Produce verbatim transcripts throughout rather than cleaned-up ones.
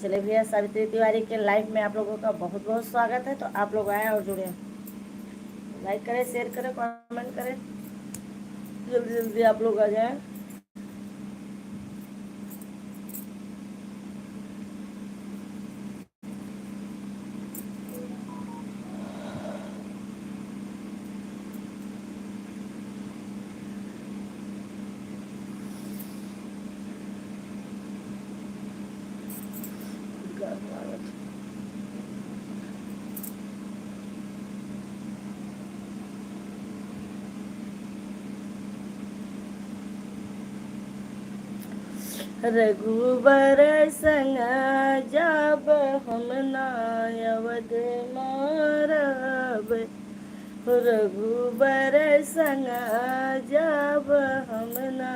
चलिए भैया, सावित्री तिवारी के लाइव में आप लोगों का बहुत बहुत स्वागत है। तो आप लोग आए और जुड़े, लाइक करें, शेयर करें, कमेंट करें, जल्दी जल्दी आप लोग आ जाए। रघुबर संग जाब हम ना अवध मा रहब, रघुबर संग जाब हम ना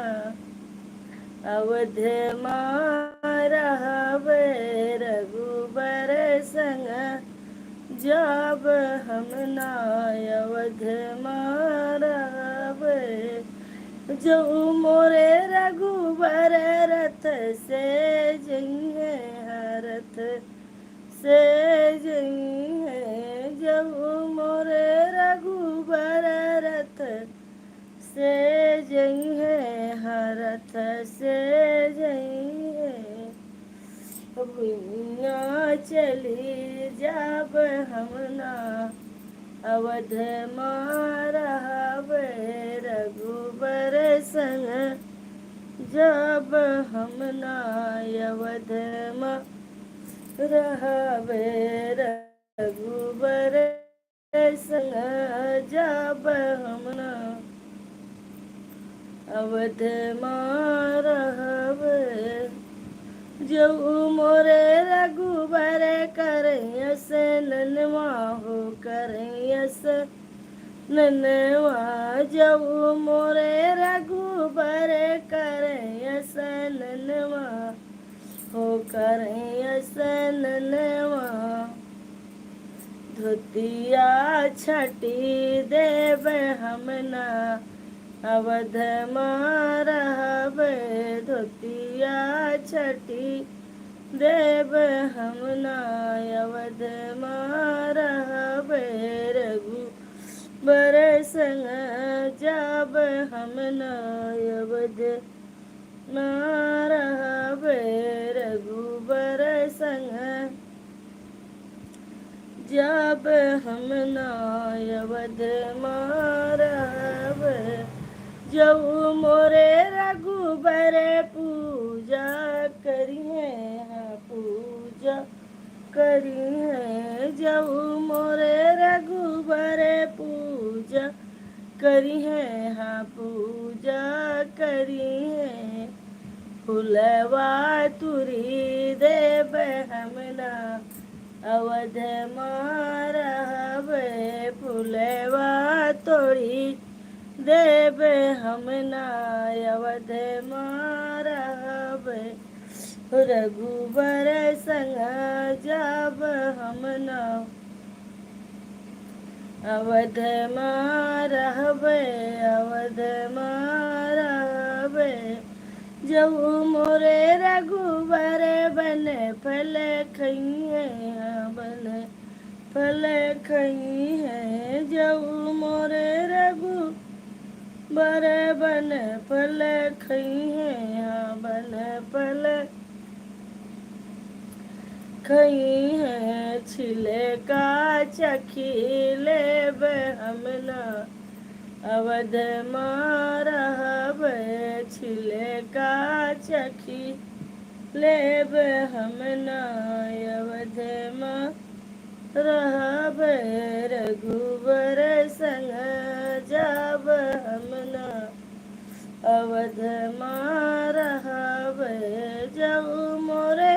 अवध मा रहब, रघुबर संग जाब हम ना अवध मा रहब। जऊ मोरे रघुबर रथ से जइहें, रथ से जइहें, जऊ मोरे रघुबर रथ से जइहें, रथ से जइहें। भुइयाँ चली जाब हम ना अवध मा रहब, रघुबर संग जाब हम ना अवध मा रहब, रघुबर संग जाब हम ना अवध मा रहब। जऊ मोरे रघुबर करइया से ननवा हो करइया से ननवा, जऊ मोरे रघुबर करइया से ननवा हो करइया से ननवा। धोतिया छाटी देब हम ना अवध मा रहब, धोतिया छाटी देब हम ना अवध मा रहब, रघुबर संग जाब हम ना अवध मा रहब, रघुबर संग जाब हम ना अवध मा रहब। जऊ मोरे रघुबर पूजा करिहें, हाँ, पूजा करिहें, जऊ मोरे रघुबर पूजा करिहें, हाँ, पूजा करिहें। फुलवा तुरी देब हम ना अवध मा रहब, फुलवा तोड़ी देब हम ना अवध मा रहब। रघुबर संग जाब हम ना अवध मा रहब, अवध मा रहब। जऊ मोरे रघुबर बन फल खइहें, हाँ, बन फल खइहें, जऊ मोरे रघुबर बन फल खइहें, हाँ, बन फल खइहें। छिलका चखी लेब हम ना अवध मा रहब, छिलका चखी लेब हम ना अवध मा रहब। रघुबर संग जाब हम ना अवध मा रहब। जऊ मोरे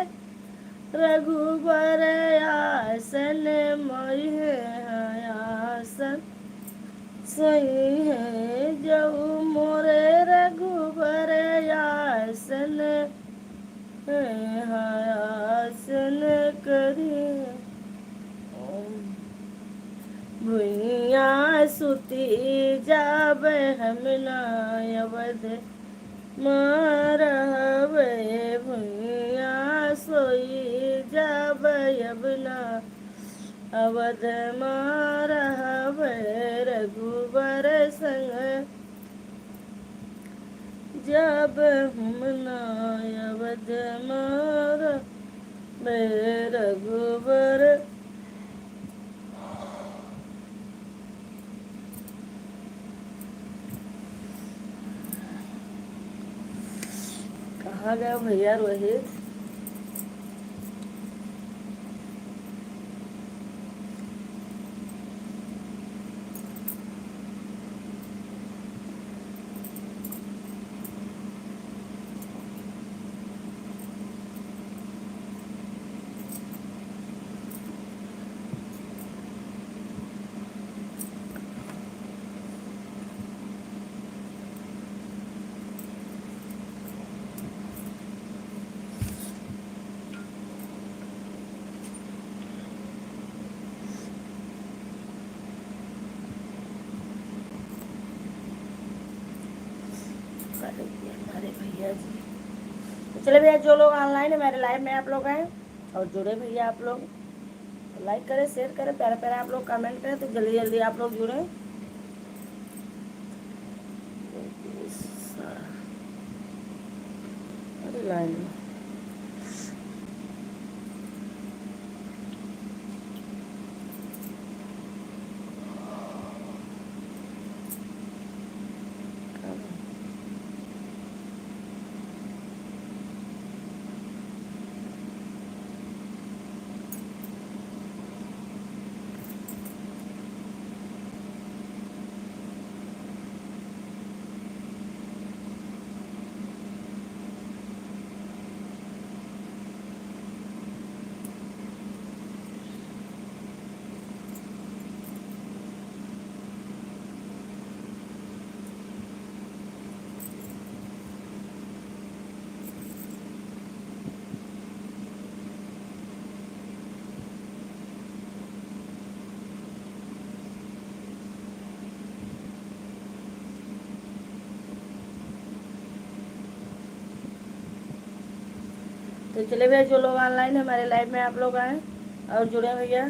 रघुबर आसन मोइहें, हाँ, आसन सोइहें, जऊ मोरे रघुबर आसन, हाँ, आसन करिहें। भुइयाँ सुती जाब हम ना अवध मा रहब, भुइयाँ सोई अब ना अवध मा रहबे रघुबर संग। जब हम ना अवध मा रहबे रघुबर। कहाँ गए भैया रोहित? अरे ये हमारे भैया जी। तो चले भैया, जो लोग online है मेरे live में आप लोग हैं और जुड़े भैया आप लोग, तो like करें, share करें, प्यारा प्यारा आप लोग comment करें, तो जल्दी जल्दी आप लोग जुड़ें। अरे line में। तो चले भैया, जो लोग online है हमारे live में, आप लोग आएँ और जुड़ें भैया।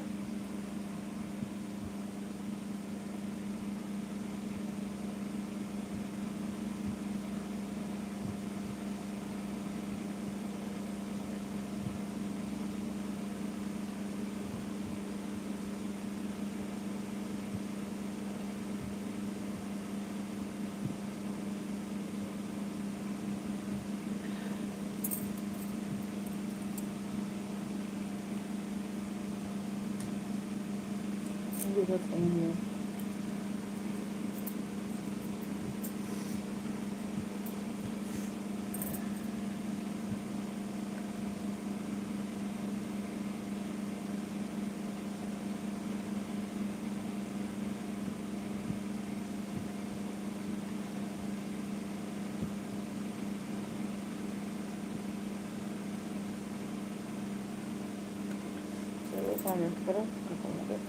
चलो, comment करो, comment करो।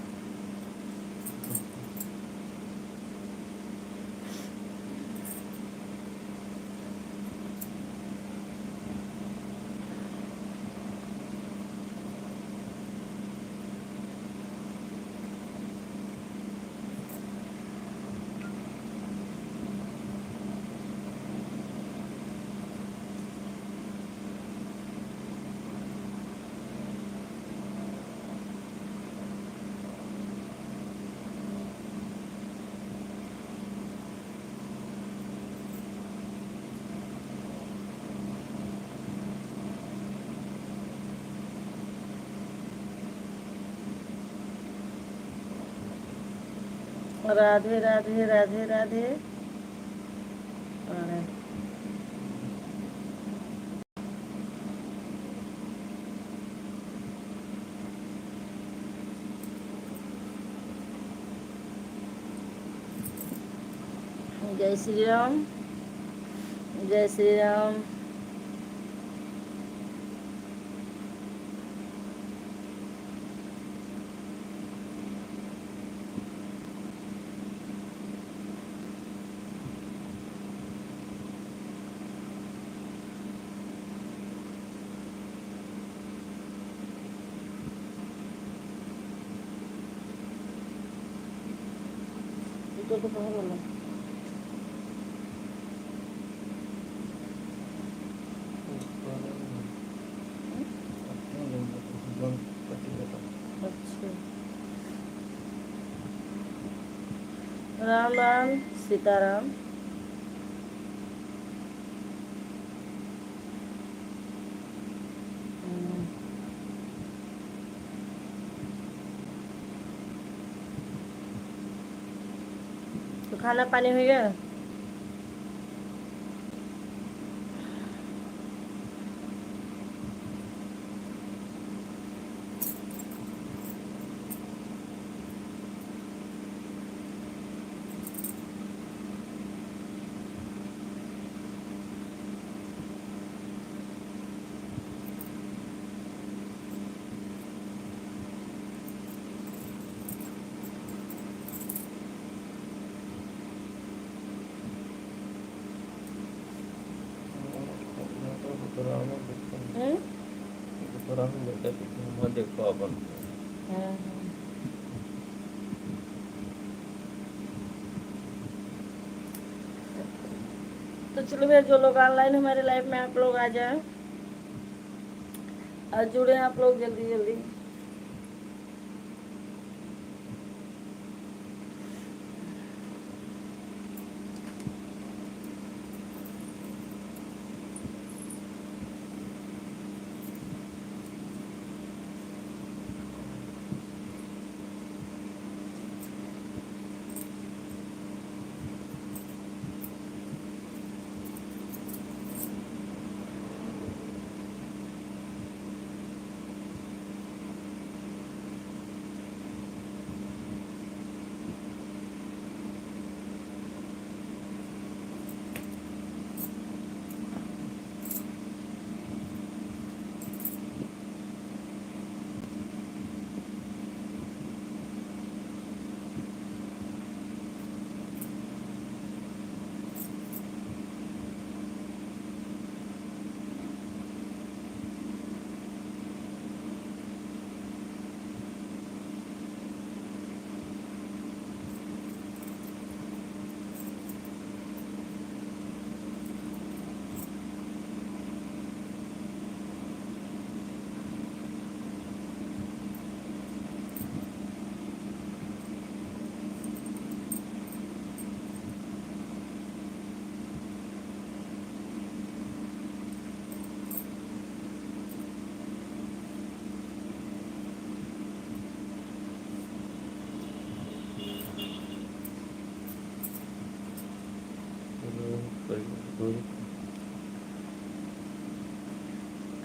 राधे राधे, राधे राधे। जय श्री राम, जय श्री राम। तो बहुत बोला। अच्छा। राम राम, सीताराम। हम्म। तो खाना पानी होइ गया? हम्म? हाँ, हाँ। तो चलो भैया, जो लोग online हमारे live में, आप लोग आ जाएं और जुड़े आप लोग जल्दी जल्दी।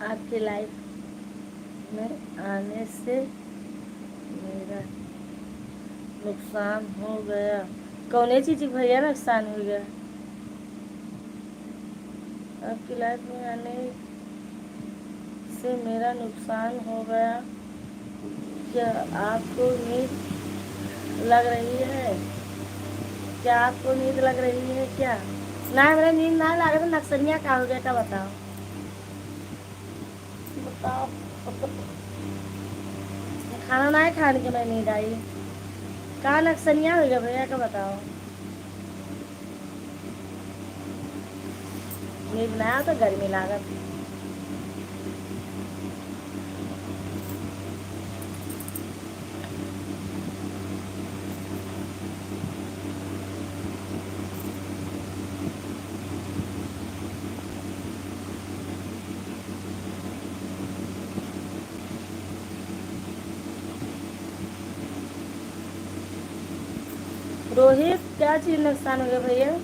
आपके live में आने से मेरा नुकसान हो गया। कौने चीज के भैया नुकसान हो गया? आपके live में आने से मेरा नुकसान हो गया। क्या आपको नींद लग रही है? क्या आपको नींद लग रही है क्या? ना, हमरा नींद ना लागत, नक्सनिया का हो गया, का बताओ? बताओ। खाना ना खाने के मैं नींद आई। का नक्सनिया हो गया भैया, का बताओ? नींद ना आवे तो गर्मी लागत। रोहित, क्या चीज नुकसान हो गया भैया?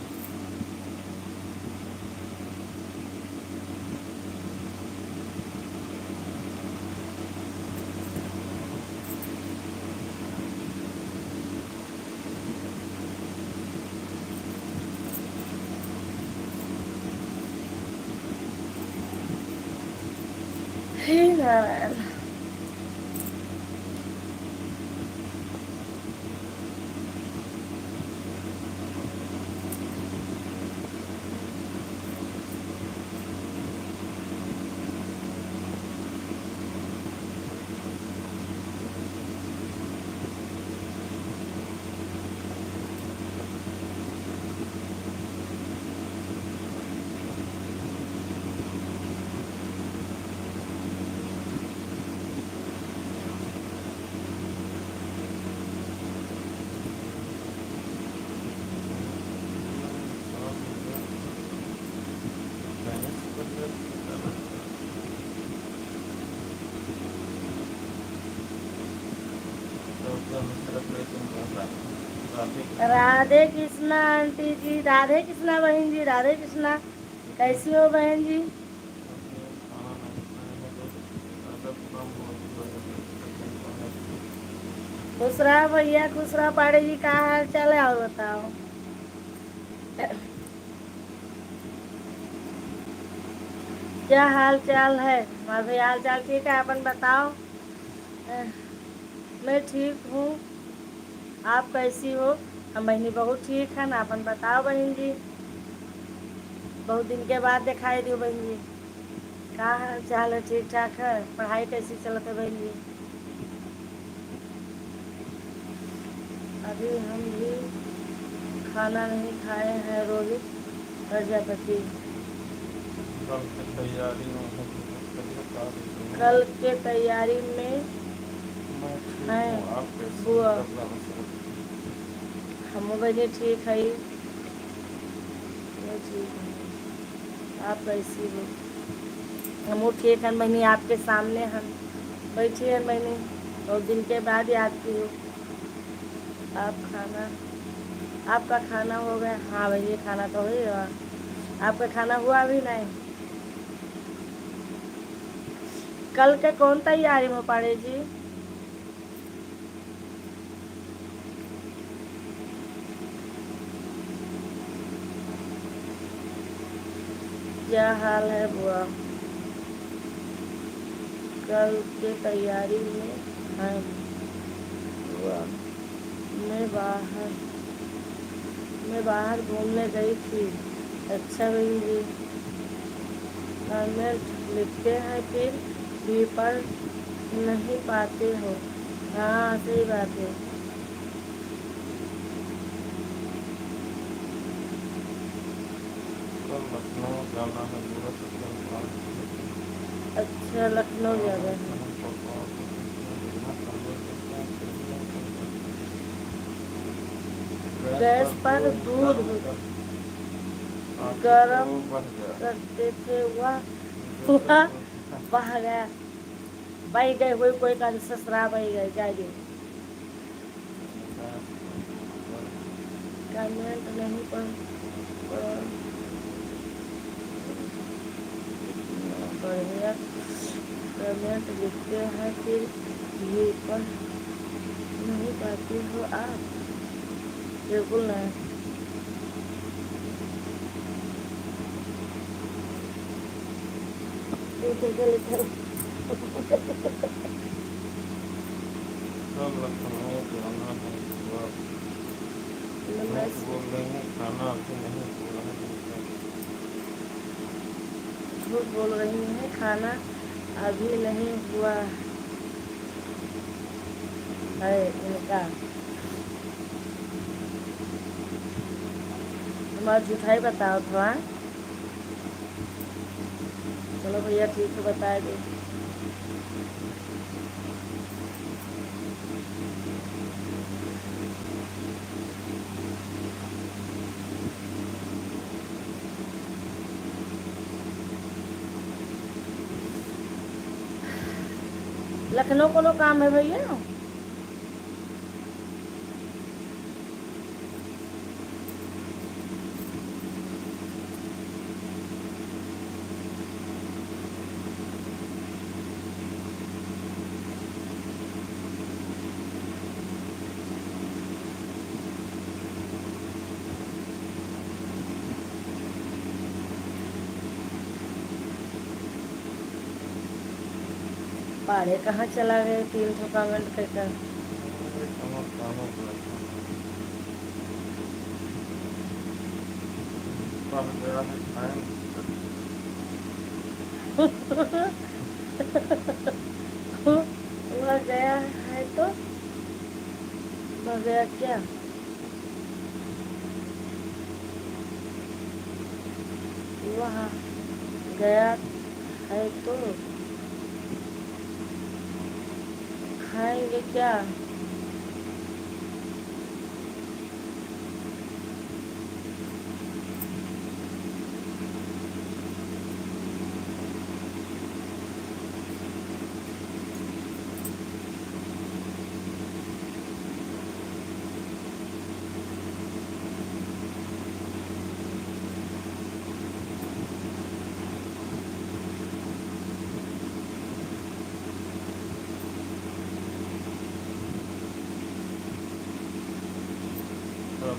हे नारायण। राधे कृष्णा आंटी जी, राधे कृष्णा बहन जी, राधे कृष्णा। कैसी हो बहन जी? खुश रहा भैया, खुश रहा। पाड़े जी, का हाल चाल है और बताओ? क्या हाल चाल है हमारे भैया? हाल चाल ठीक है, अपन बताओ। मैं ठीक हूँ, आप कैसी हो? हम बहिनी बहुत ठीक हन, आपन बताओ बहिन जी, बहुत दिन के बाद देखाई दियो बहिन जी, का हाल चाल है? ठीक ठाक है? पढ़ाई कैसी चलत है बहिन जी? अभी हम भी खाना नहीं खाए हैं रोहित प्रजापति। कल के तैयारी में हूँ, तबीयत आ रही है। कल के तैयारी में मैं ठीक हैं हूँ, आप कैसे हैं? बुआ। सब गाना सुनो। हमहू बहिनी ठीक है, मैं ठीक हूँ, आप कैसी हो? हमहू ठीक हन बहिनी, आपके सामने हम बैठी हन बहिनी, बहुत दिन के बाद याद की हो। आप खाना, आपका खाना हो गया? हाँ भैया, खाना तो हो ही गया। आपका खाना हुआ भी नहीं? कल के कौन तैयारी में पड़े जी? क्या हाल है बुआ? कल के तैयारी में हैं बुआ। मैं बाहर, मैं बाहर घूमने गई थी। अच्छा बहन जी, कमेंट लिखते हैं फिर भी पढ़ नहीं पाते हो। हाँ, सही बात है। कल लखनऊ जाना है, पूरा सत्रह साल। अच्छा, लखनऊ जाना है। गैस पर दूध गरम करते थे, वह, वह बह गया। बह गए, कोई, कोई का ससुरा बह गए, जाए दे। कमेंट नहीं पढ़, पढ़, इतना बढ़िया कमेंट लिखते हैं, फिर भी पढ़ नहीं पाती हो आप? बिल्कुल नहीं। तू तो चले चल। सब लखनऊ जाना है, सुबह। नमस- झूठ बोल रही हैं, खाना अभी नहीं हुआ है। झूठ बोल रही हैं, खाना अभी नहीं हुआ है इनका। हमार झूठाई बतावत हवा। चलो भैया, ठीक है, बताए दे। लखनऊ कोनो काम है भैया? पाड़े कहाँ चला गए? तीन ठो कमेंट करके। वह गया है तो? वह गया क्या? वहाँ गया है तो खाएंगे क्या? सच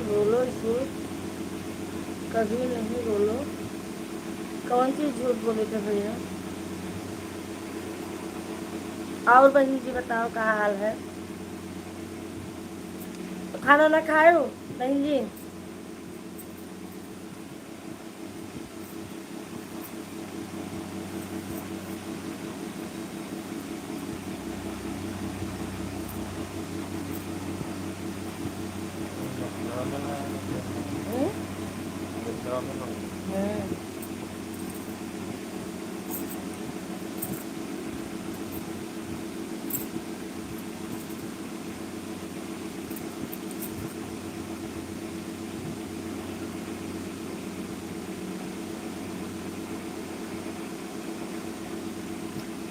बोलो, झूठ कभी नहीं बोलो। कौन सी झूठ बोले थे भैया? और बहन जी बताओ, का हाल है? तो खाना ना खाए हो बहन जी? हम्म? हम्म।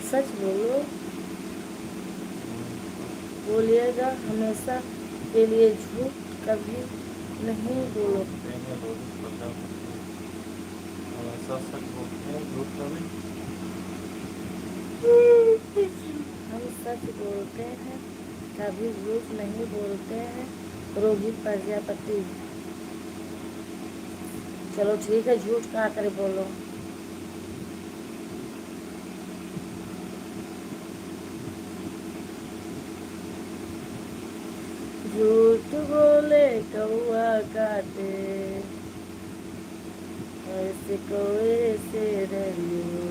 सच बोलो, बोलिएगा हमेशा के लिए, झूठ कभी नहीं बोलो। हमेशा सच बोलते हैं, झूठ कभी। हम सच बोलते हैं, कभी झूठ नहीं बोलते हैं। रोहित प्रजापति। चलो ठीक है, झूठ का करे बोलो। झूठ बोले कौआ काटे, ऐसे कौए से डरियो।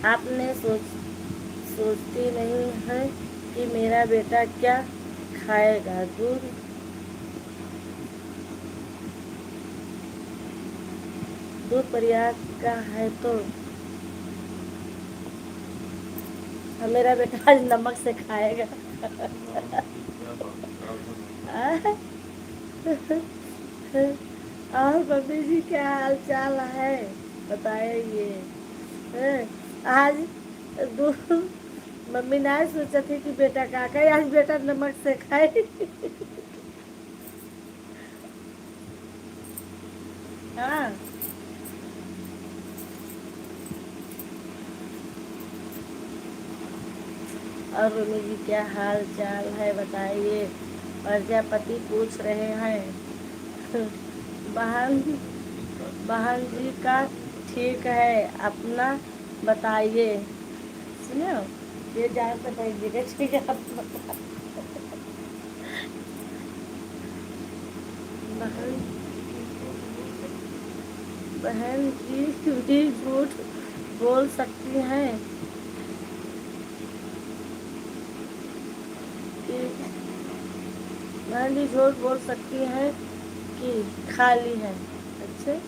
आपने सोच, सोचती नहीं है कि मेरा बेटा क्या खाएगा? दूध, दूध प्रयाग का है तो मेरा बेटा आज नमक से खाएगा। और मम्मी जी क्या हाल चाल है, बताइए। हैं, आज दो, मम्मी ना सोचा थी कि बेटा का खाए, आज बेटा नमक से खाए। हाँ। और रोमी जी, क्या हाल चाल है, बताइए। प्रजापति पूछ रहे हैं। बहन, बहन जी का ठीक है, अपना बताइए। सुनो, ये जान तो भाई जी का ठीक है, अपना। बहन, बहन जी भी झूठ बोल सकती हैं। कि बहन जी झूठ बोल सकती हैं कि खाली हैं। अच्छा।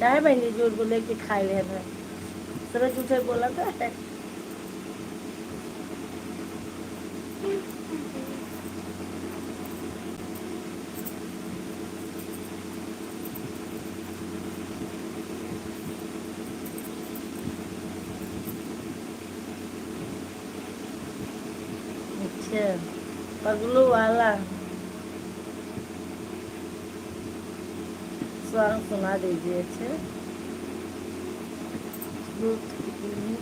काहे बहन जी झूठ बोले कि खाली हैं? सब झूठे बोला था। अच्छा, पगलू वाला। Song सुना दीजिए। अच्छा, झूठ कितनी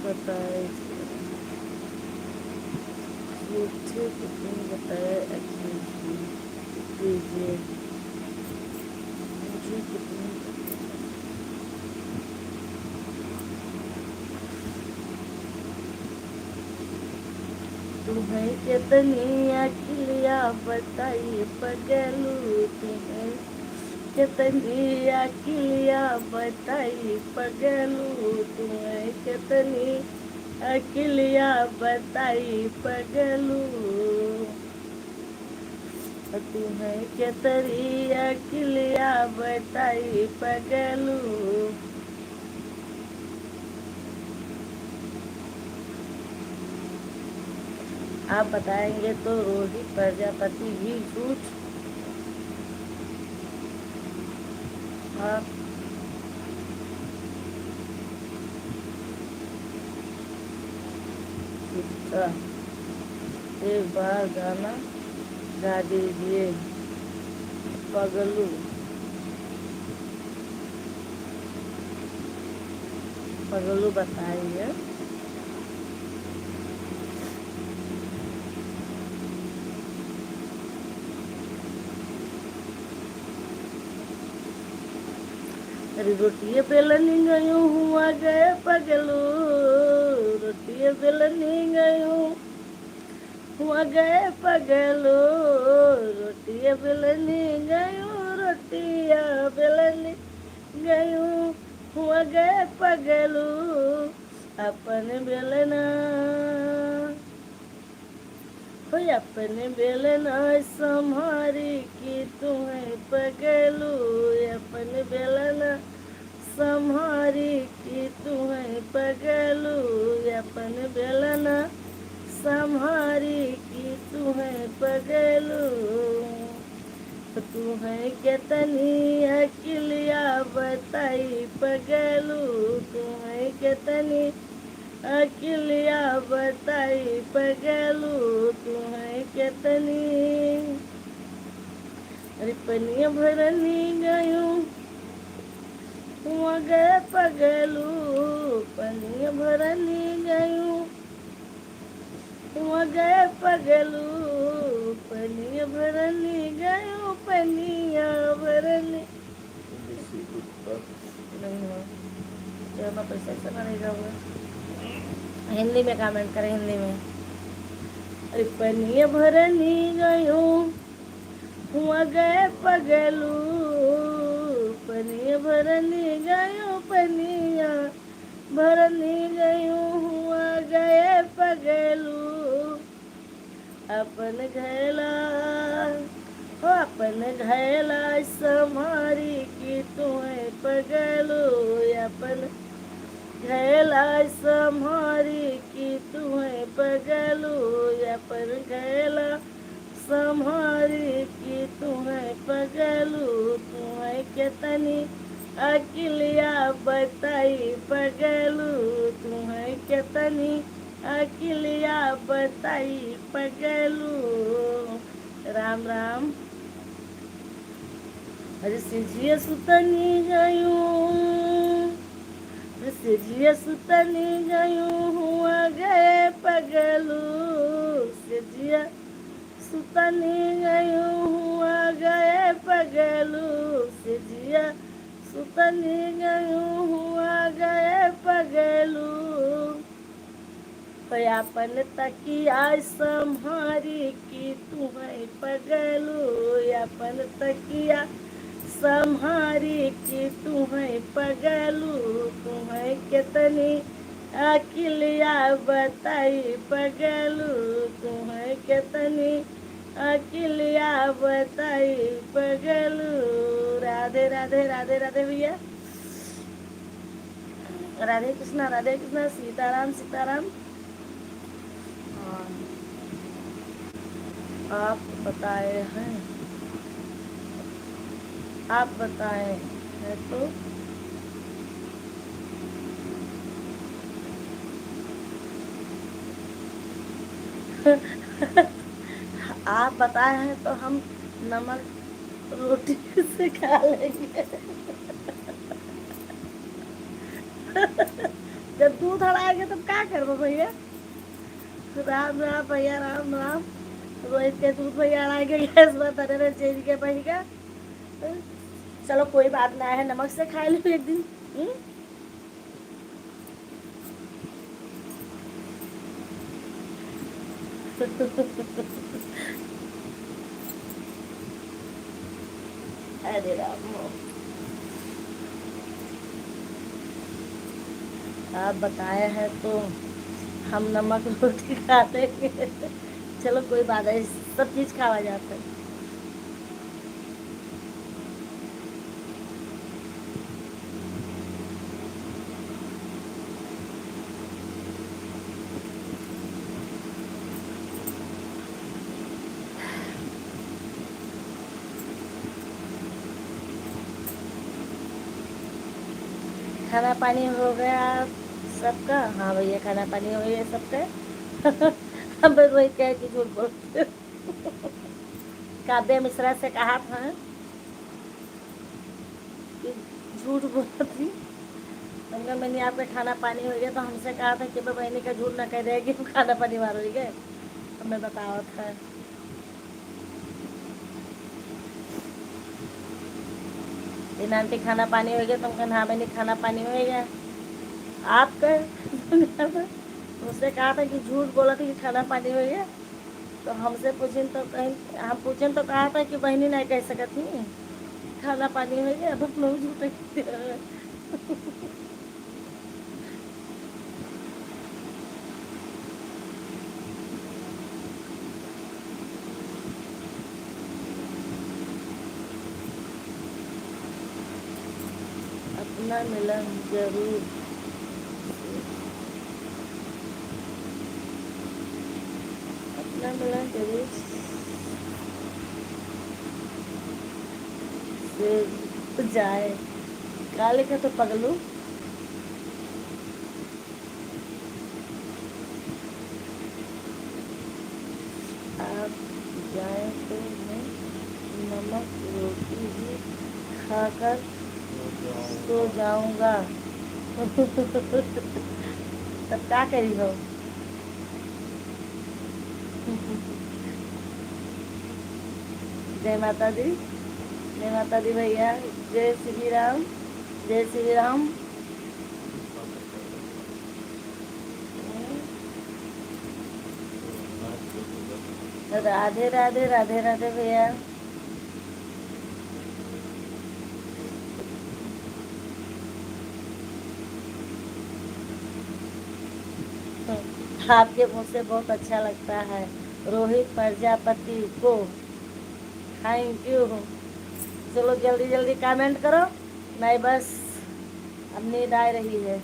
बताए, झूठ कितनी बताए, अखिल जी। कीजिए। मुझे कितनी तुम्हें कितनी अकिलिया बताई पगलू, तुम्हें कितनी अकिलिया बताई पगलू, तुम्हें कितनी अकिलिया बताई पगलू। तुम्हें केतरी अकिलिया बताई पगलू। आप बताएंगे तो रोहित प्रजापति भी झूठ। आप इसका एक बार गाना गा दीजिए पगलू। पगलू बताइए। अरे रोटिया बेलनी गयूँ हुआ गए पगलू, रोटिया बेलनी गयूँ हुआ गए पगलू, रोटिया बेलनी गयूँ, रोटिया बेलनी गयूँ हुआ गए पगलू, अपन बेलना हो अपन बेलना संभारी कि तुहैं पगलू, अपन बेलना संभारी कि तुहैं पगलू, अपन बेलना संभारी कि तुहैं पगलू। तुहैं केतनी अकिलिया बताई पगलू, तुहैं केतनी अकिलिया बताई पगलू, तुहैं केतनी। अरे पनिया भरनी गयूँ हुआ गए पगलू, पनिया भरनी गयूँ हुआ गए पगलू, पनिया भरनी गयूँ, पनिया भरनी। नहीं हुआ। जो ना पैसा ऐसा ना रहेगा हुआ। हिंदी में comment करें, हिंदी में। अरे पनिया भरनी गयूँ हुआ गए पगलू, पनिया भरनी गयूँ, पनिया भरनी गयूँ हुआ गए पगलू। अपन घैला हो अपन घैला संभारी कि तुहैं पगलू, अपन घैला संभारी कि तुहैं पगलू, अपन घैला संभारी कि तुहैं पगलू, तुहैं केतनी अकिलिया बताई पगलू, तुहैं केतनी अकिलिया बताई पगलू। राम राम। अरे सेजिया सुतनी गयूँ, अरे सेजिया सुतनी गयूँ हुआ गए पगलू, सेजिया सुतनी गयूँ हुआ गए पगलू, सेजिया सुतनी गयूँ हुआ गए पगलू। हो अपन तकिया संभारी कि तुहैं पगलू, अपन तकिया संभारी कि तुहैं पगलू, तुहैं केतनी अकिलिया बताई पगलू, तुहैं केतनी अकिलिया बताई पगलू। राधे राधे, राधे राधे भैया। राधे कृष्णा, राधे कृष्णा, सीताराम, सीताराम। हाँ। आप बताए हैं, आप बताए हैं तो आप बताए हैं तो हम नमक रोटी से खा लेंगे। जब दूध हड़ाएगा तब का करबो भैया? राम राम भैया, राम राम। रोहित के दूध भैया हड़ाएगा, गैस में धरे रहे, चेंज के बहिगा। चलो कोई बात ना है, नमक से खा लो एक दिन। हम्म? अरे राम। आप बताए हैं तो हम नमक रोटी खाते हैं। चलो कोई बात नहीं, सब चीज खावा जाता है। खाना पानी हो गया सबका? हाँ भैया, खाना पानी हो गया सबका। हम बस वही कहे कि झूठ बोलते। काव्या मिश्रा से कहा था कि झूठ बोलत ही। हमका मैंने आपका खाना पानी हो गया, तो हमसे कहा था कि बहनी का झूठ ना कह दे कि हम खाना पानी मार हो गए। हमें बतावत है। इन आंटी खाना पानी हो गया, तुम कहन, "हाँ बहनी, खाना पानी हो गया।" आपका उससे कहा था कि झूठ बोला था कि खाना पानी हो गया, तो हमसे पूछिन तो कहीं, हम पूछिन तो कहा था कि बहनी नहीं कह सकत ही, खाना पानी हो गया, अब हम लोग झूठे कहते हैं। अपना मिलन जरूर, अपना मिलन जरूर से जाए। का लिखा तो पगलू? आप जाएं तो मैं नमक रोटी ही खाकर सो जाऊंगा। तब का करी हो? जय माता दी, जय माता दी भैया, जय श्री राम, जय श्री राम। राधे राधे, राधे राधे भैया। आपके मुंह से बहुत अच्छा लगता है रोहित प्रजापति को। Thank you। चलो जल्दी जल्दी comment करो, नहीं बस अब नींद आ रही है।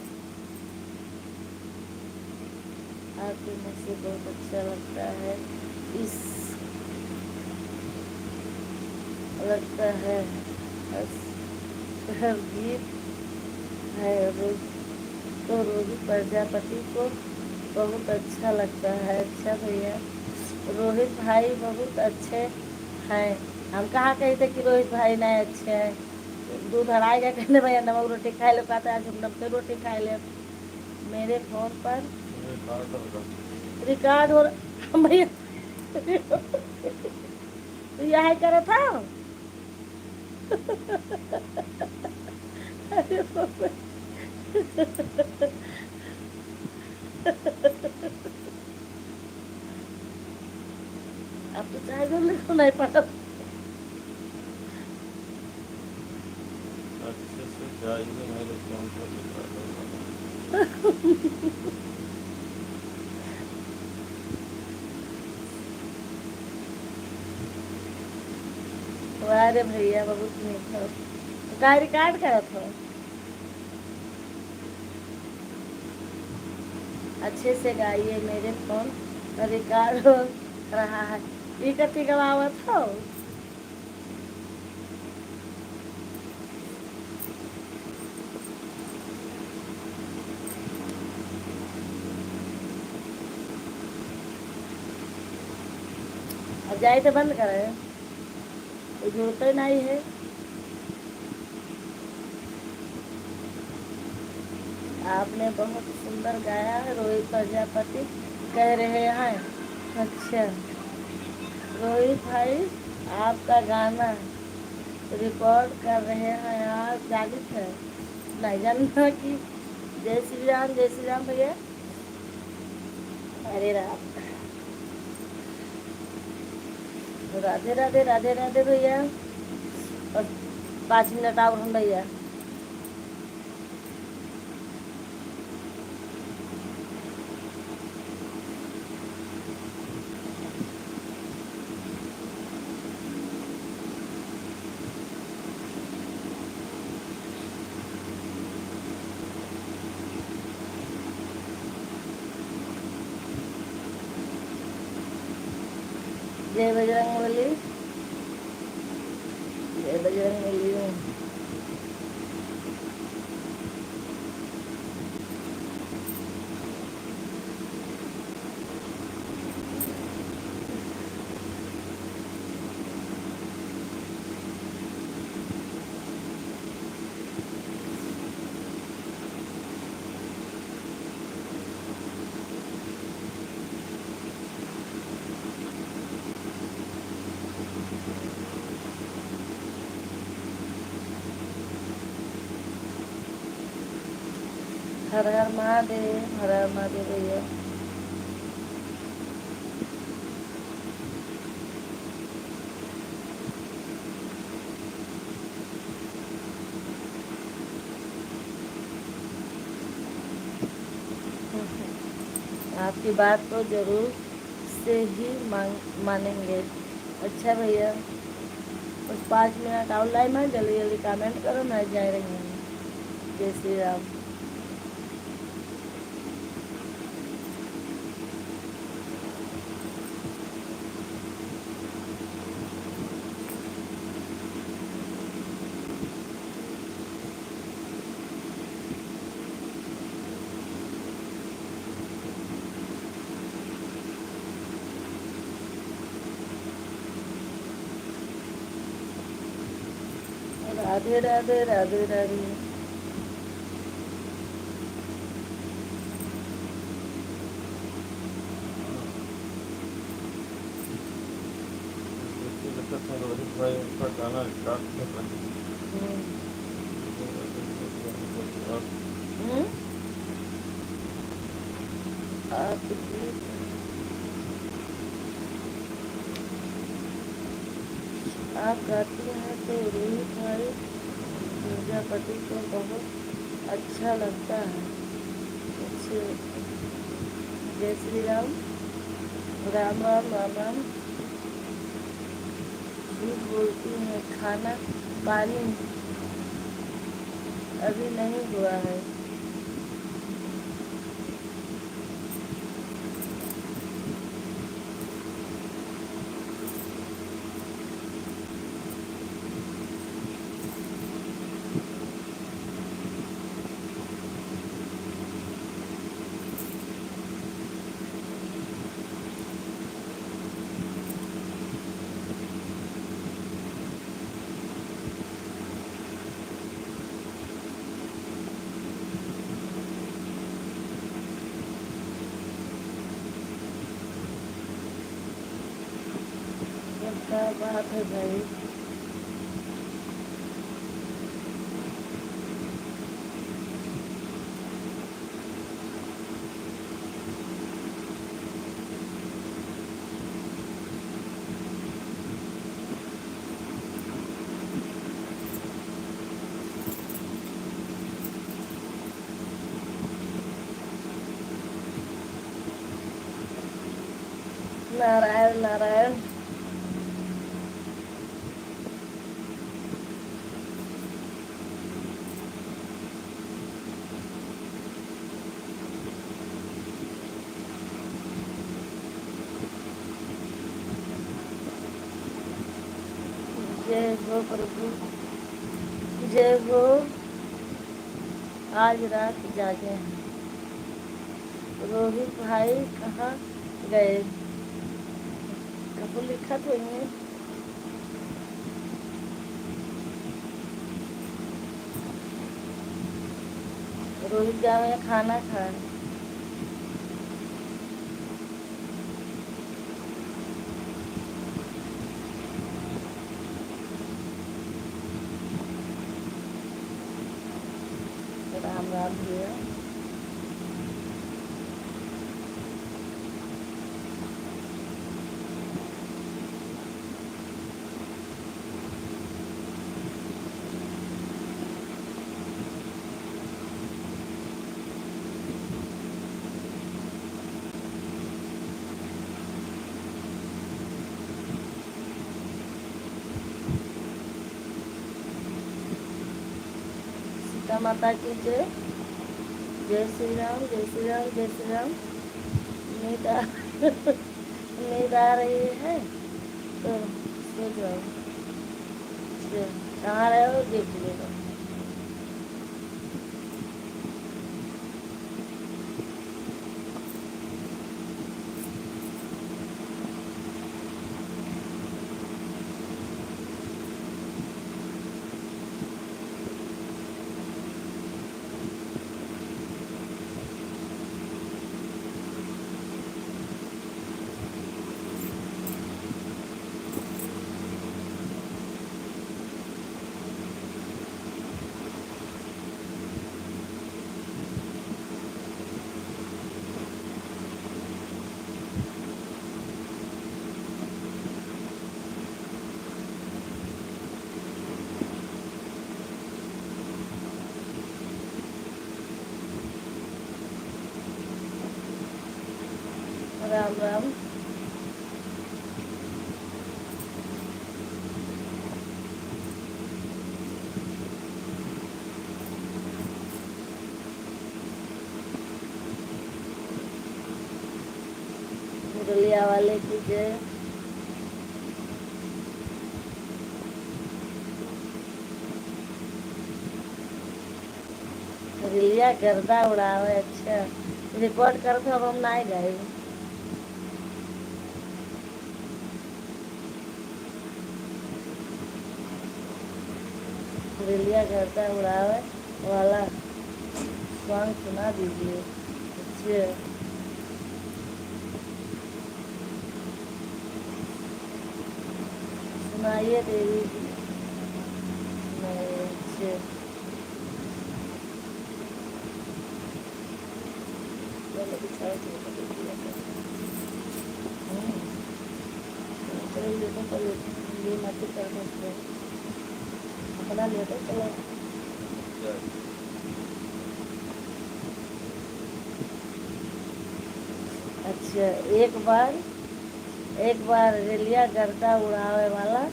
आपके मुंह से बहुत अच्छा लगता है, इस लगता है, बस हर गीत है रो-, तो रोहित प्रजापति को बहुत अच्छा लगता है। अच्छा भैया, रोहित भाई बहुत अच्छे हैं। हम कहाँ कही थे कि रोहित भाई नहीं अच्छे हैं? दूध हराए गए, कहने भैया नमक रोटी खाए लो, कहते आज हम नमक रोटी खाए ले। मेरे फोन पर रिकॉर्ड हो रहा भैया। तो यह है करत था। अरे बाप रे। अब तो चाय जल्दी को नहीं पड़त। अच्छे से जाइए, मेरे फोन पर रिकॉर्ड होगा। वाह रे भैया, बहुत नीक हो। का रिकॉर्ड करत हो? अच्छे से गाइए, मेरे फोन पर रिकॉर्ड हो रहा है। ई कथी गवावत हो? अब जाए तो बंद करे, तो जुड़ते नहीं है। आपने बहुत सुंदर गाया है, रोहित प्रजापति कह रहे हैं। अच्छा रोहित भाई, आपका गाना रिकॉर्ड कर रहे हैं, आज जागृत है, नहीं जानना कि जय श्री राम, जय श्री राम भैया। अरे राम, राधे राधे, राधे राधे भैया। और पाँच मिनट और हम भैया। जय बजरंग बली, जय बजरंग बली। हर हर महादेव, हर हर महादेव भैया। आपकी बात को जरूर से ही मांग-, मानेंगे। अच्छा भैया, बस पाँच मिनट और लाइन में, जल्दी जल्दी comment करो, मैं जा रही हूँ। जय श्री राम। राधे राधे, राधे राधे। देखिए, जब तक रोहित भाई उनका गाना start कर रहे हैं। हम्म। हम्म? आप गीत, आप गाती हैं तो रोहित भाई प्रजापति को बहुत अच्छा लगता है। अच्छा, जय श्री राम, राम राम, राम राम। झूठ बोलती है, खाना पानी अभी नहीं हुआ है। क्या बात है भाई। नारायण नारायण। जय हो प्रभु, जय हो। आज रात जागे हैं। रोहित भाई कहाँ गए? कबो लिखत होइहैं। रोहित गए हैं खाना खाए। राम राम भैया। सीता माता की जय। जय श्री राम, जय श्री राम, जय श्री राम। नींद आ, नींद आ रही है तो सो जाओ। जय, कहाँ रहे हो, देख लेगा। राम राम। मुरलिया वाले की जय। रेलिया गर्दा उड़ावे, अच्छा। Record करत हो, अब हम नाय गाइब। रेलिया गर्दा उड़ावे वाला song सुना दीजिए। अच्छा। सुनाइए देवी जी। सुनाइए, अच्छे। हम्म। चलो, लेटो तो लेटो, ये मत कर दो उसको। अपना लेटो, चलो। अच्छा, एक बार, एक बार रेलिया गर्दा उड़ावे वाला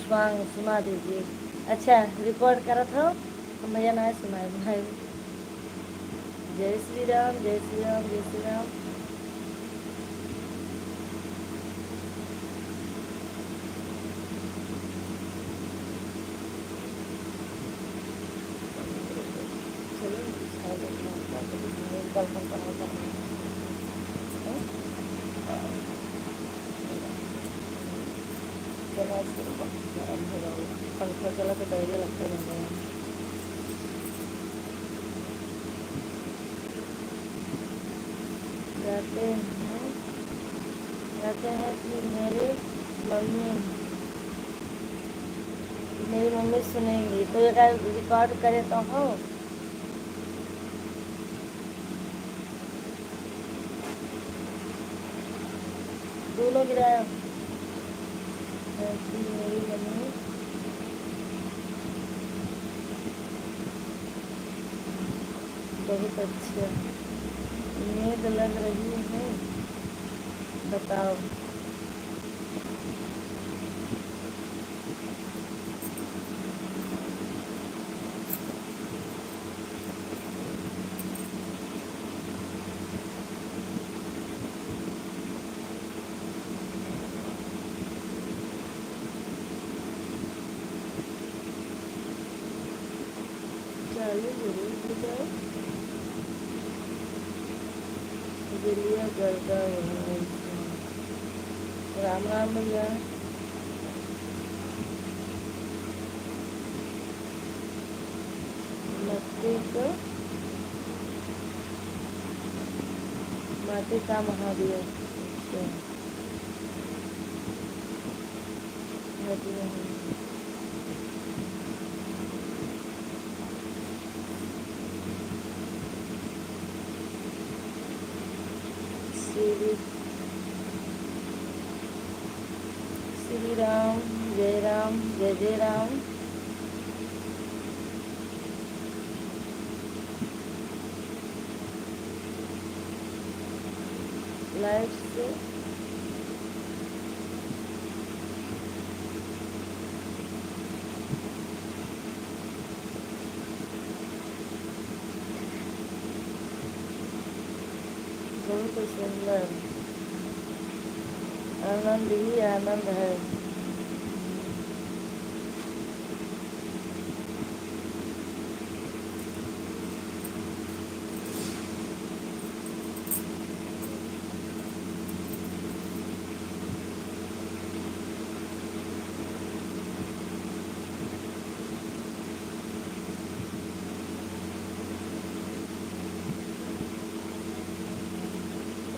song सुना दीजिए। अच्छा, record करत हो, हम भैया ना सुनाए भाई। जय श्री राम, जय श्री राम, जय श्री राम। पंखा चला तो बैठे लगते हैं। कहते हैं, कहते हैं कि मेरी मम्मी, मेरी मम्मी सुनेंगी, तो ये क्या record करे तो हो? दोनों गिराया। कहती मेरी मम्मी। बहुत अच्छा। नींद लग रही है, बताओ। चालू जरूर हो जाए। रेलिया गर्दा उड़ावे। राम राम भैया। मत्ती का, मत्ती का महादेव। अच्छा। श्री, श्री राम, जय राम, जय जय राम। Light से बहुत सुंदर, आनंद ही आनंद है।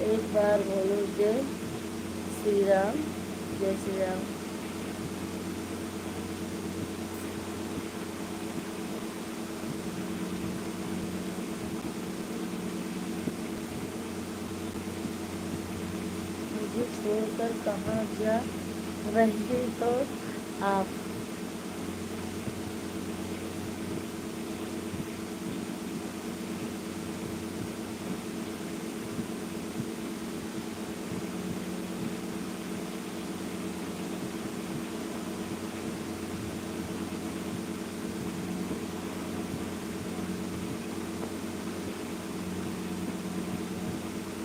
एक बार बोलो, जय श्री राम, जय श्री राम। मुझे छोड़कर कहाँ जा रही हो आप?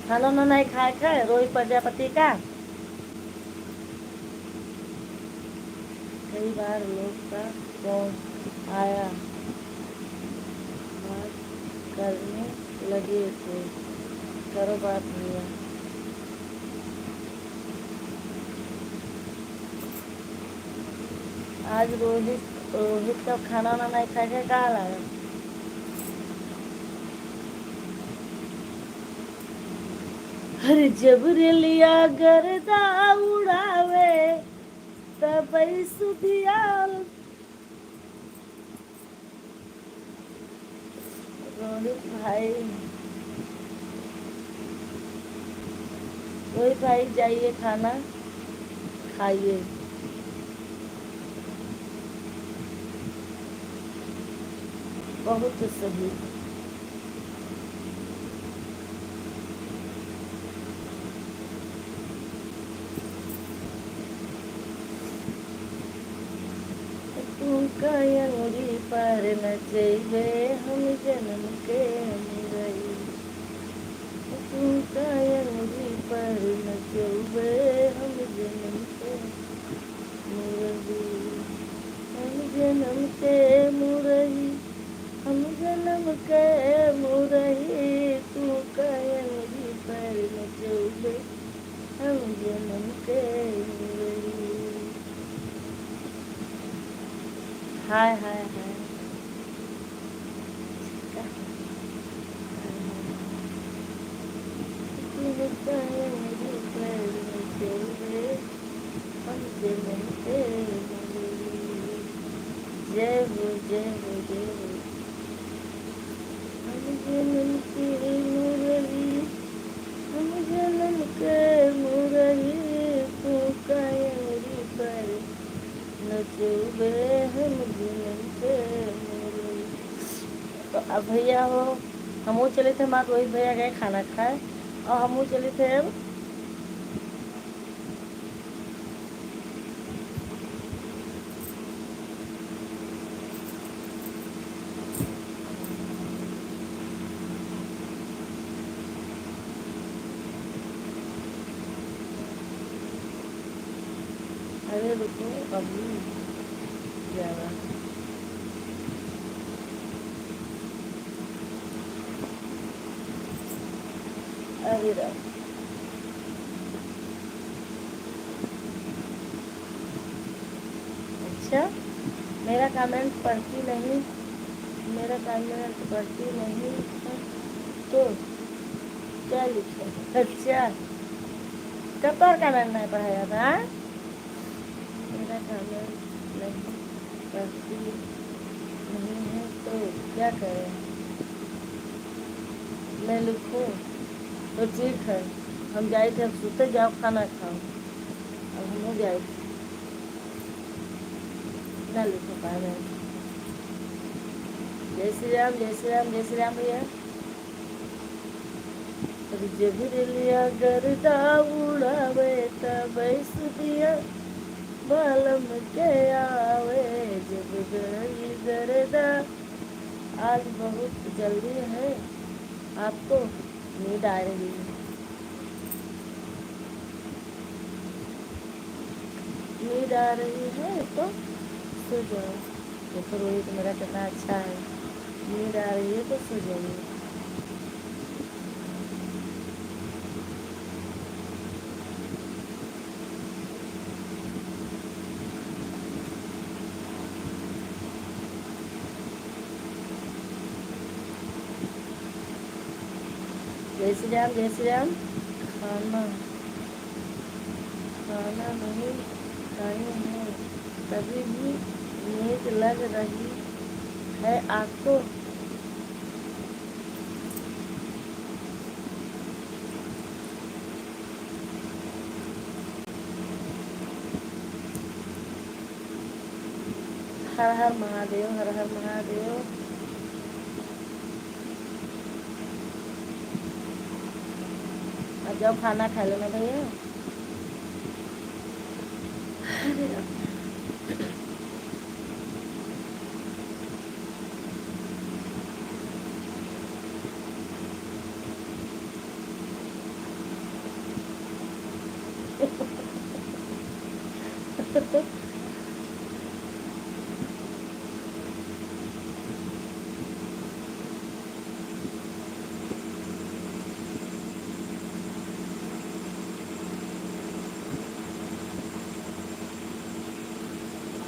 खाना ना नहीं खाए थे रोहित प्रजापति का। कई बार लोग का फोन आया, बात करने लगे थे। करो बात भैया। आज रोहित, रोहित का खाना ना नहीं खाए थे, का लागे? अरे जब रेलिया गर्दा उड़ावे, तब सुधियाल। रोहित भाई, रोहित भाई, जाइए खाना खाइए। बहुत सही। तू का अंगुरी पर नचैबे हम जनम के मुरई। तू का अंगुरी पर नचैबे हम जनम के मुरई। हम जनम के मुरई, हम जनम के मुरई, तू का अंगुरी पर नचैबे हम जनम के मुरई। हाय, हाय, हाय। तू का अंगुरी पर नचैबे हम जनम के मुरई। जय हो, जय हो, जय हो। हम जनम के मुरई, हम जनम के मुरई, तू का अंगुरी पर नचैबे हम जनम के मुरई। तो अब भैया हो, हमहू चलित है, हमार रोहित भैया गए खाना खाए, और हमहू चलित है अब। अरे रुको, अभी ग्यारह। अरे राम। अच्छा, मेरा कमेंट पढ़ती नहीं, मेरा कमेंट पढ़ती नहीं है तो क्या लिखे? अच्छा, कब तोर कमेंट नहीं पढ़ा जाता, हाँ? मेरा कमेंट नहीं पढ़ती नहीं है तो क्या करें? मैं लिखूं? तो ठीक है, हम जाइत है, अब सुते जाओ, खाना खाओ। अब हमहू जाइत, ना लिखो पावे। जय श्री राम, जय श्री राम, जय श्री राम भैया। अरे जब रेलिया गर्दा उड़ावे, तब सुधिया बालम के आवे। जब गई गर्दा, आज बहुत जल्दी है, आपको नींद आ रही है। नींद आ रही है तो सो जाओ। देखो रोहित मेरा कितना अच्छा है, नींद आ रही है तो सो जाइए। जय श्री राम, जय श्री राम। खाना, खाना नहीं खाए हैं, तभी भी नींद लग रही है आपको। हर हर महादेव, हर हर महादेव। अब जाओ खाना खा लो ना भैया।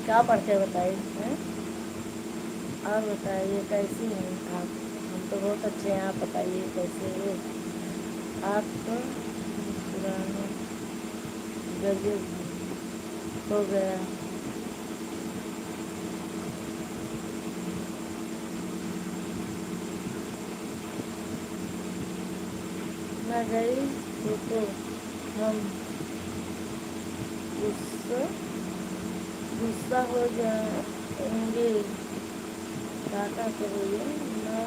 क्या पढ़ के बताई, हैं? और बताइए, कैसी हैं आप? हम तो बहुत अच्छे हैं, आप बताइए, कैसे हो आप? तो पुराना गजब हो गया। ना गई तो, तो हम गुस्सा, गुस्सा हो जाएंगे। काका कहेंगे, ना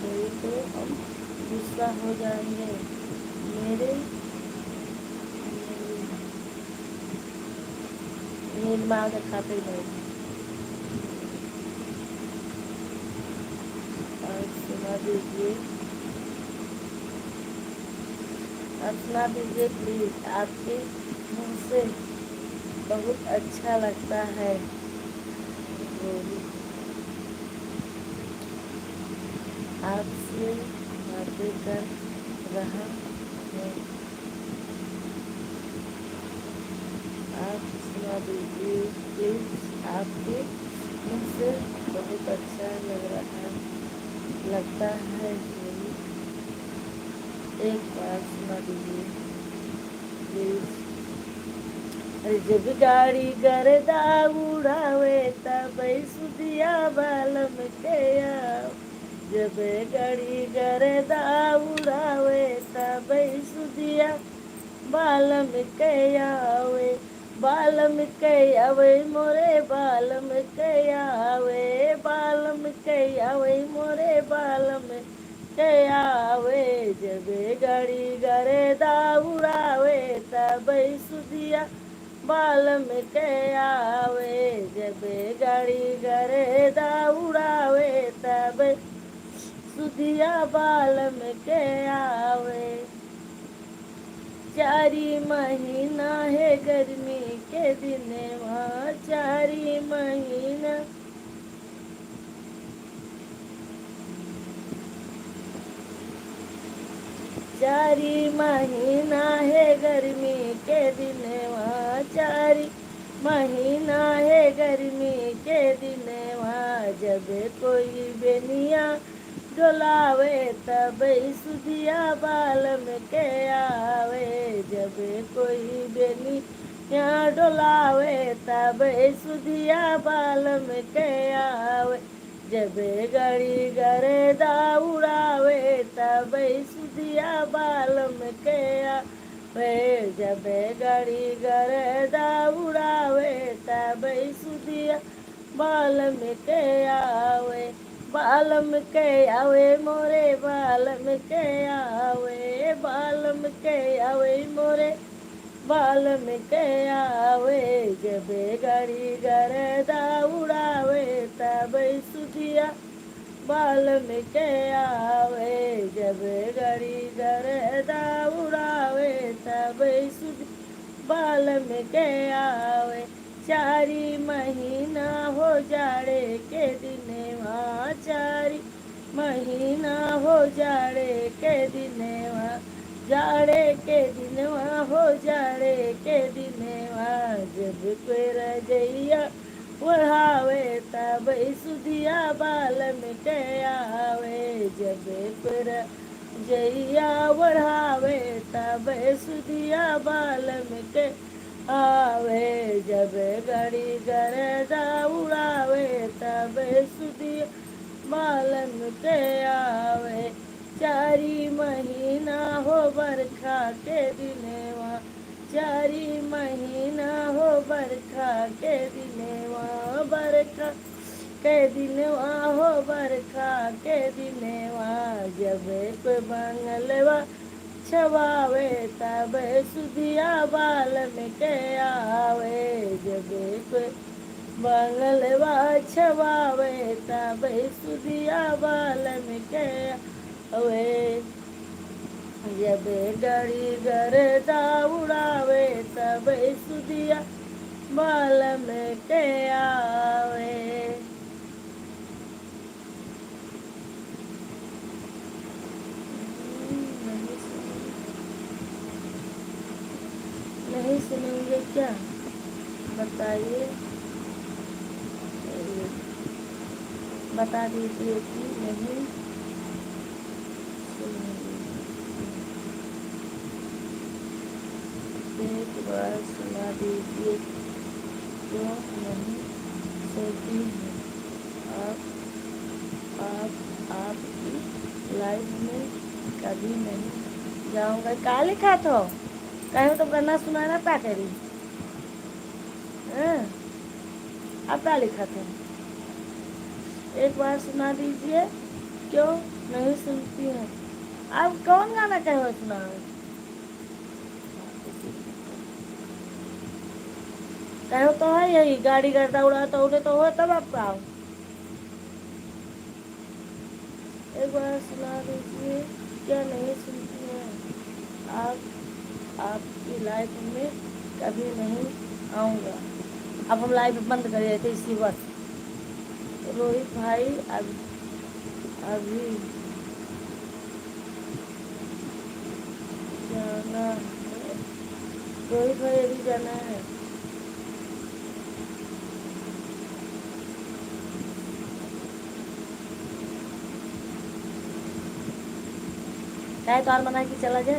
गई तो हम गुस्सा हो जाएंगे। मेरे, मेरे ये दिमाग का खाते ही नहीं। और सुना दीजिए, आप सुना दीजिए प्लीज। आपके मुंह से बहुत अच्छा लगता है। आपसे बातें कर रहा हूँ। आप सुना दीजिए प्लीज, आपके मुंह से बहुत अच्छा लग रहा, लगता है। एक बार सुना दीजिए प्लीज। अरे जब गाड़ी गर्दा उड़ावे तब सुधिया बालम के आवे। जब गाड़ी गर्दा उड़ावे तब सुधिया बालम के आवे। बालम के आवे मोरे बालम के आवे। बालम के आवे मोरे बालम के आवे। जब गाड़ी गर्दा उड़ावे तब सुधिया बालम के आवे। जब गाड़ी गर्दा उड़ावे तब सुधिया बालम के आवे। चारी महीना है गर्मी के दिनवा, चारी महीना, चारी महीना है गर्मी के दिनवा, चारी महीना है गर्मी के दिनवा। जब कोई बेनिया डोलावे तब सुधिया बालम के आवे। जब कोई बेनिया डोलावे तब सुधिया बालम के आवे। जब गाड़ी गर्दा उड़ावे तब सुधिया बालम के आवे। जब गाड़ी गर्दा उड़ावे तब सुधिया बालम के आवे। बालम के आवे मोरे बालम के आवे। बालम के आवे मोरे बालम के आवे। जब गाड़ी गर्दा उड़ावे तब सुधिया बालम के आवे। जब गाड़ी गर्दा उड़ावे तब सुधिया बालम के आवे। चारी महीना हो जाड़े के दिनवा, चारी महीना हो जाड़े के दिनवा, जाड़े के दिनवा हो जाड़े के दिनवा। जब कोई रजइया ओढ़ावे तब सुधिया बालम के आवे। जब कोई रजइया ओढ़ावे तब सुधिया बालम के आवे। जब गाड़ी गर्दा उड़ावे तब सुधिया बालम के आवे। चारी महीना हो बरखा के दिनवा, चारी महीना हो बरखा के दिनवा, बरखा के दिनवा हो बरखा के दिनवा। जब कोई बंगलवा छवावे तब सुधिया बालम के आवे। जब कोई बंगलवा छवावे तब सुधिया बालम के आवे। जब गाड़ी गर्दा उड़ावे तब सुधिया बालम के आवे। नहीं सुनेंगे, नहीं सुनेंगे क्या? बताइए। बता दीजिए कि नहीं सुन, एक बार सुना दीजिए, क्यों नहीं सुनती हूँ? आप, आप, आपकी लाइफ में कभी नहीं जाऊँगा। का लिखात हो? कहो तो गाना सुनाना का करी? हाँ? अब का लिखात हो? एक बार सुना दीजिए, क्यों नहीं सुनती हैं? अब कौन गाना कहो सुनावे? कहो तो है यही, गाड़ी गर्दा उड़ा तो उड़े तो हो, तब आप गाओ। एक बार सुना दीजिए, क्या नहीं सुनती हैं आप? आपकी लाइफ में कभी नहीं आऊँगा। अब हम लाइव बंद कर देते इसी वक्त। रोहित भाई, अब, अभी जाना है। रोहित भाई, अभी जाना है। काहे तोहार मना कि चला जा?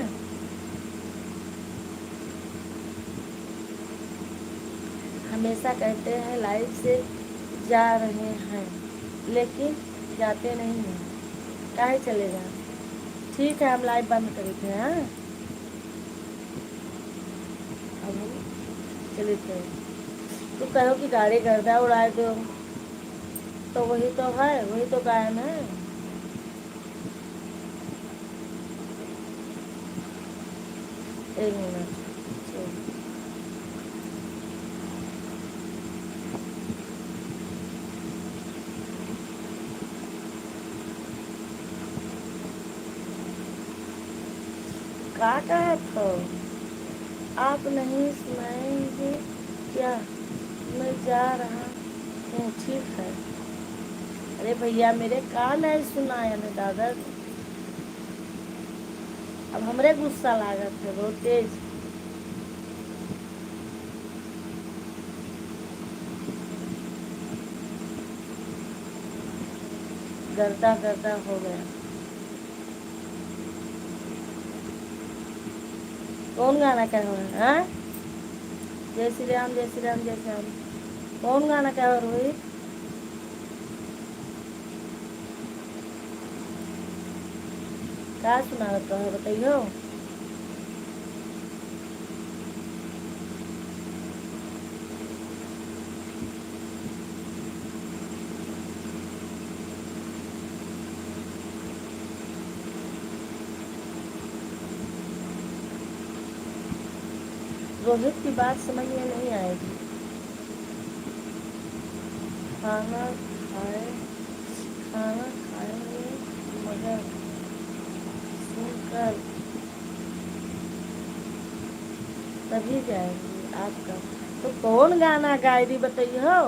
हमेशा कहते हैं लाइफ से जा रहे हैं, लेकिन जाते नहीं हैं। काहे चले जा? ठीक है, हम लाइव बंद करी थे, हाँ? अब हम चले थे। तू कहो कि गाड़ी गर्दा उड़ाए दो, तो वही तो है, वही तो गायन है। एक मिनट। का कहत हो? आप नहीं सुनाएंगे क्या? मैं जा रहा हूँ, ठीक है। अरे भैया, मेरे कान नहीं सुनाया ना दादा। अब हमरे गुस्सा लागत है बहुत तेज। गर्दा गर्दा हो गया। कौन गाना कहो है, हाँ? जय श्री राम, जय श्री राम, जय श्री राम। कौन गाना कहो रोहित? का सुनावत रहो, बतैयो। रोहित की बात समझ में नहीं आएगी। खाना खाए, खाना खाएंगे, मगर सुनकर तभी जाएंगे आपका। तो कौन गाना गाई दी, बतैहो?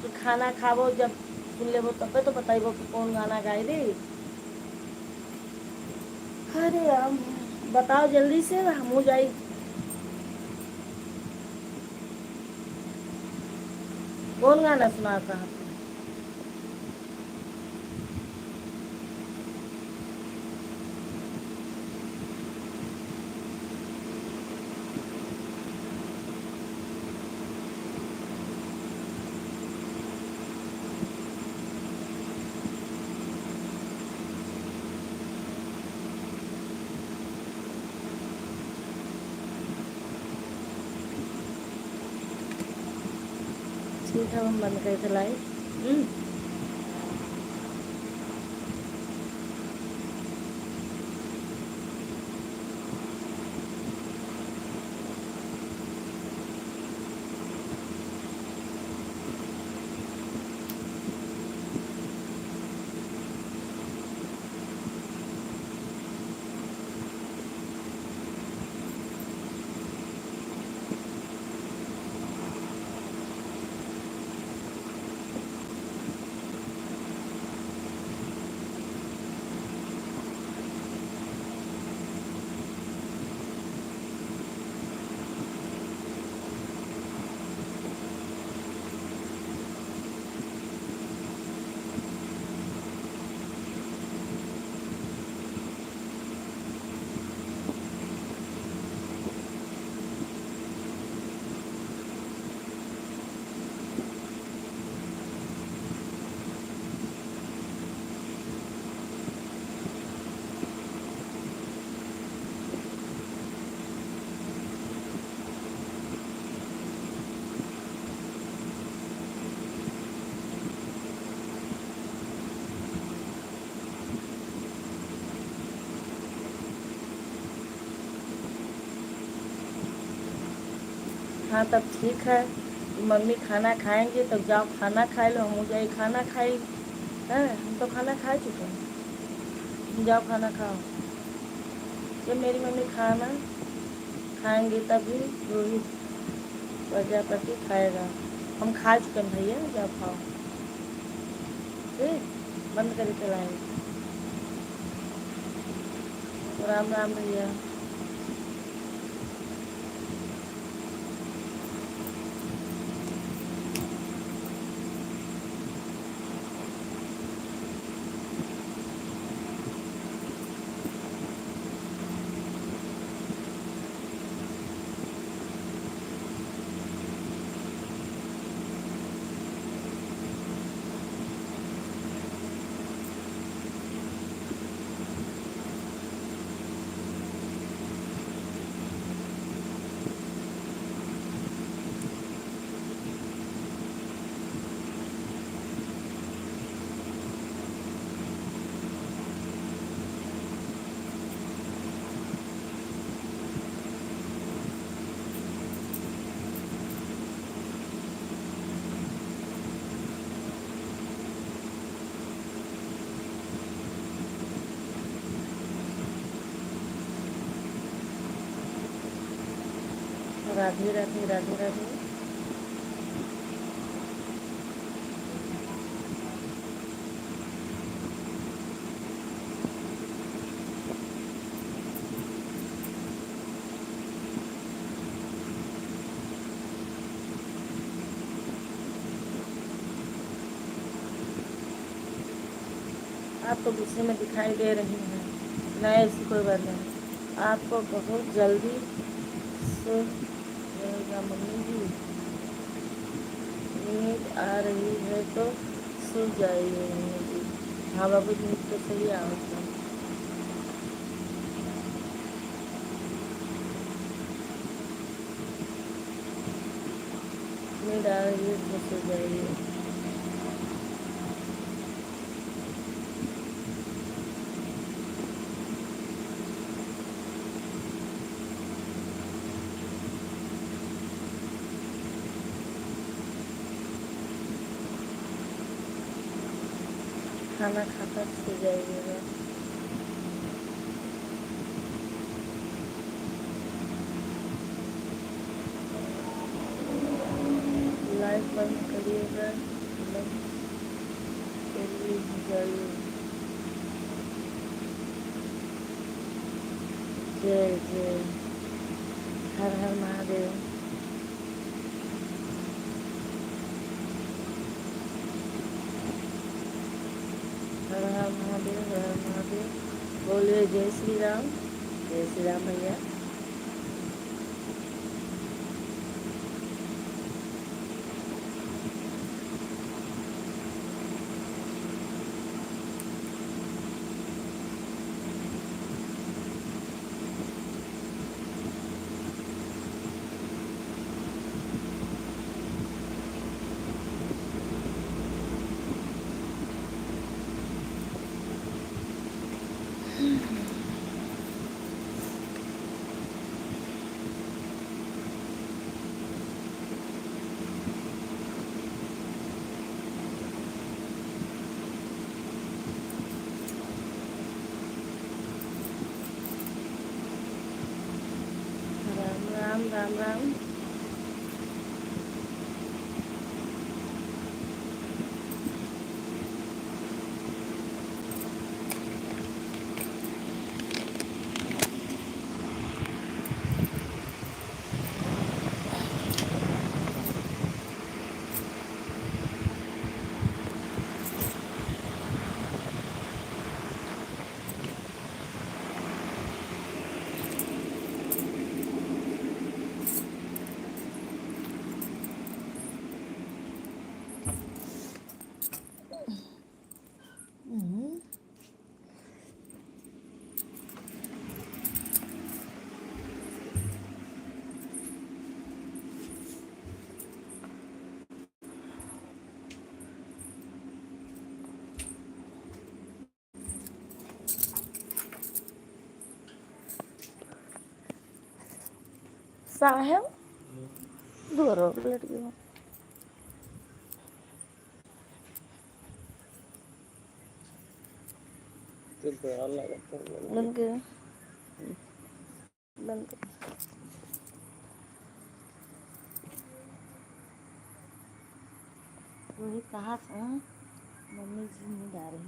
तो खाना खाबो, जब सुन लेबो, तबे तो बतैबो कि कौन गाना गाई दी। अरे राम, बताओ जल्दी से, हमहू जाई। कौन गाना सुनाता है? ठीक है, हम बंद करके लाई। हम्म। हाँ, तब ठीक है, मम्मी खाना खाएंगे, तब जाओ खाना खाए लो, हम जाए खाना खाए। हैं, हम तो खाना खा चुके हैं, जाओ खाना खाओ। जब मेरी मम्मी खाना खाएंगे तभी रोहित प्रजापति खाएगा। हम खा चुके हैं भैया, जाओ खाओ। ठीक, बंद करके लाए। राम राम भैया। राधे राधे, राधे राधे। आप तो गुस्से में दिखाई दे रही हैं। नहीं, ऐसी कोई बात नहीं, आपको बहुत जल्दी सो जाएगा मम्मी जी। नींद आ रही है तो सो जाइए मम्मी जी। हाँ बाबू, नींद तो सही आवत बा। नींद आ रही है तो सो जाइए। खाना खाकर सो जाइएगा। लाइव बंद करिएगा, बंद करिए, जाइए। जय जय हर हर महादेव। हर हर महादेव, हर हर महादेव। बोलिए जय श्री राम, जय श्री राम भैया। राम राम, राम राम। साहेब, धरो, लेट गयो। बंद कर। बंद कर। वही कहा था, मम्मी जी नींद आ रही।